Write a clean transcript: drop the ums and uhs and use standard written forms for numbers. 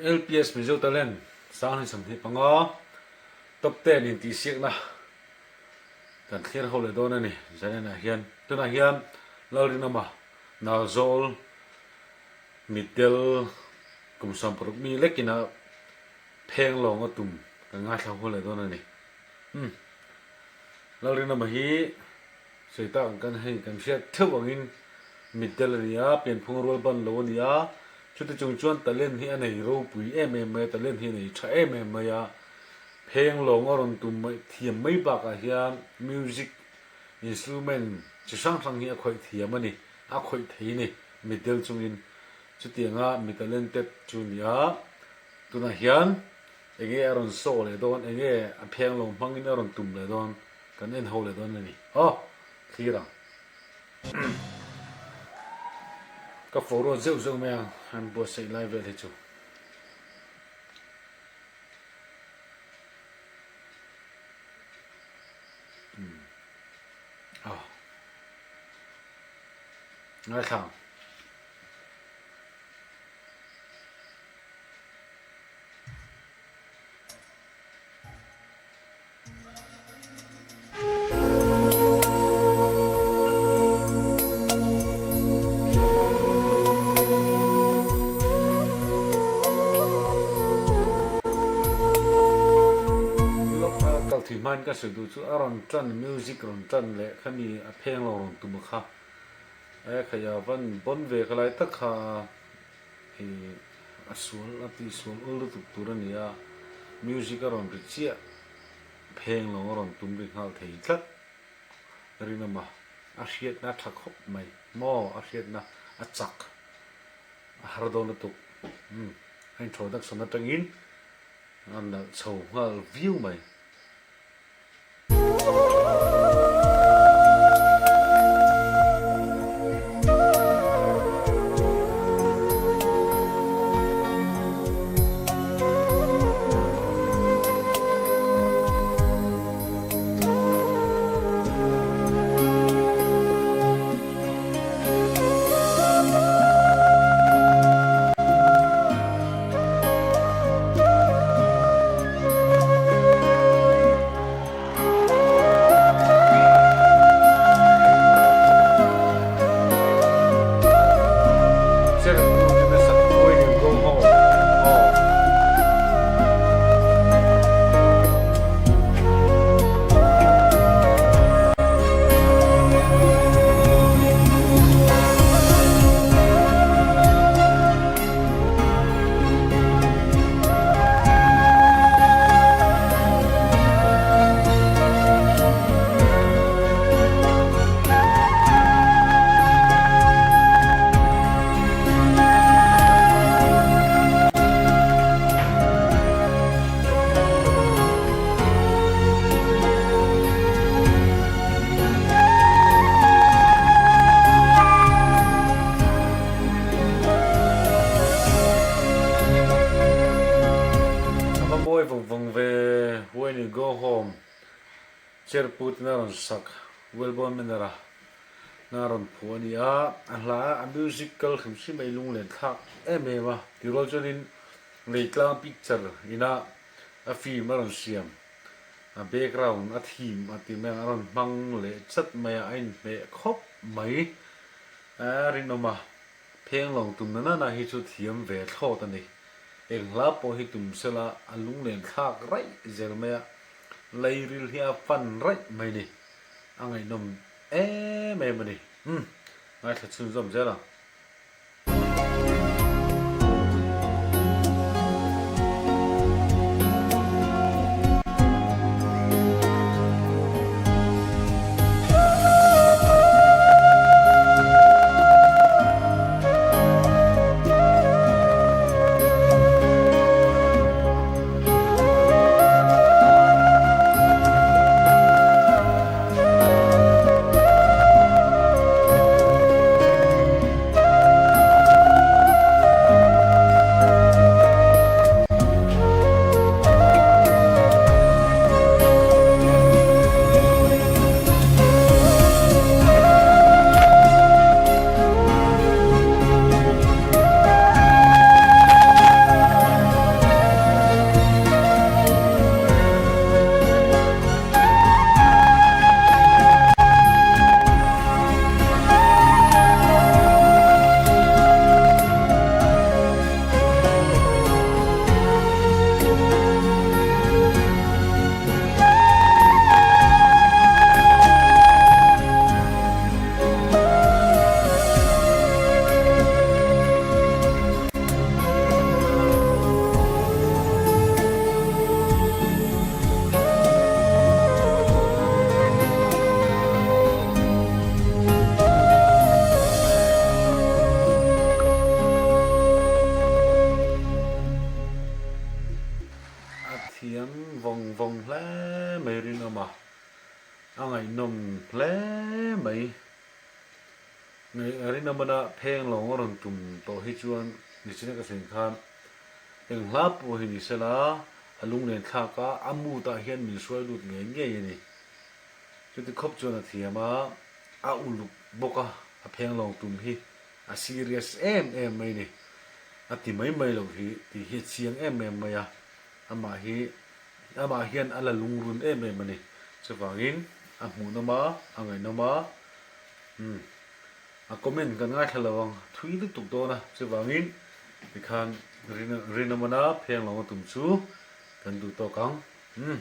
LPS Mizo Talent Sanghni 25 Top 10 intihsiakna kan thlir ho leh dawn a ni Zalenah hian. Tunah hian Lalrinawma Nalzawl Mitdel kum 60 mi lekin a pheng lawng a tum kan ngaithla ho leh dawn a ni. Umm Lalrinawma hi Sawi tak ang kan hei kan hriat theuh angin mitdel a ni a, pianphung rual ban lo a ni a, chuti chung chuan talent hi a nei ropui em em mai a, talent hi a nei tha em em mai a, pheng lawng a rawn tum mai thiam mai bakah hian music instrument chi hrang hrang hi a khawih thiam a ni, a khawih thei a ni mitdel chungin chutianga mi talented chu a ni a, tunah hian enge a rawn saw leh dawn, enge a pheng lawng hmangin a rawn tum leh dawn. Kan en ho leh dawn a ni. Aw! Thlir ang. Ka forward zeuh zeuh mai ang an buatsaih lai vel hi chu. Umm. Aw. Ngaithla ang. Kal thui hmain ka sawi duh chu a rawn tan music rawn tan leh khami a pheng lo rawn tum a kha e khaih a van bawn ve kha lai tak kha i a sual a tih sual ul lutuk tur a ni a music a rawn ri chiah pheng lo a rawn tum ri nghal thei tlat rinawm a a hriatna a tha khawp mai maw a hriatna a chak a har dawn lutuk umm a introduction atangin a nalh chho nghal viau mai. A va mawi vawng vawng ve When you go home chair put in a rawn sak Welborn Manor a na rawn phuah a ni a, a hla a music kal hrim hrim a i lunglen thlak em em a tihrual chuanin Leitlang picture ina a film a rawn siam a background a theme a ti mai ang a rawn hmang leh chat mai a a inhmeh khawp mai a rinawm a. Pheng lawng tum na nana hi chu thiam ve thlawt a ni. Eng hla pawh hi tum sela a lunglen thlak raih zel mai a, lairil hi a fan raih mai ni. A ngaihnawm em em a ni. Umm, ngaithla chhunzawm zel ang. Rinamana phenglawng a rawn tum tawh hi chuan nichina ka sawi khan eng hla pawh hi ni sela a lunglen thlak a, a mood ah hian min hruai lut ngei ngei a ni. Chuti khawp chuan a thiam a, a uluk bawk a, a phenglawng tum hi a serious em em mai a ni. A ti mai mai loh hi tih hi a chiang em em mai a, amah hi amah hian a la lungrun em em a ni. Chuvangin a hmuhnawm a, a ngaihnawm a, umm a comment kan ngaithla lo ang thui lutuk dawn a, chuvangin tikhan Rinamana phenglawng a tum chu kan duh tawk ang. Umm.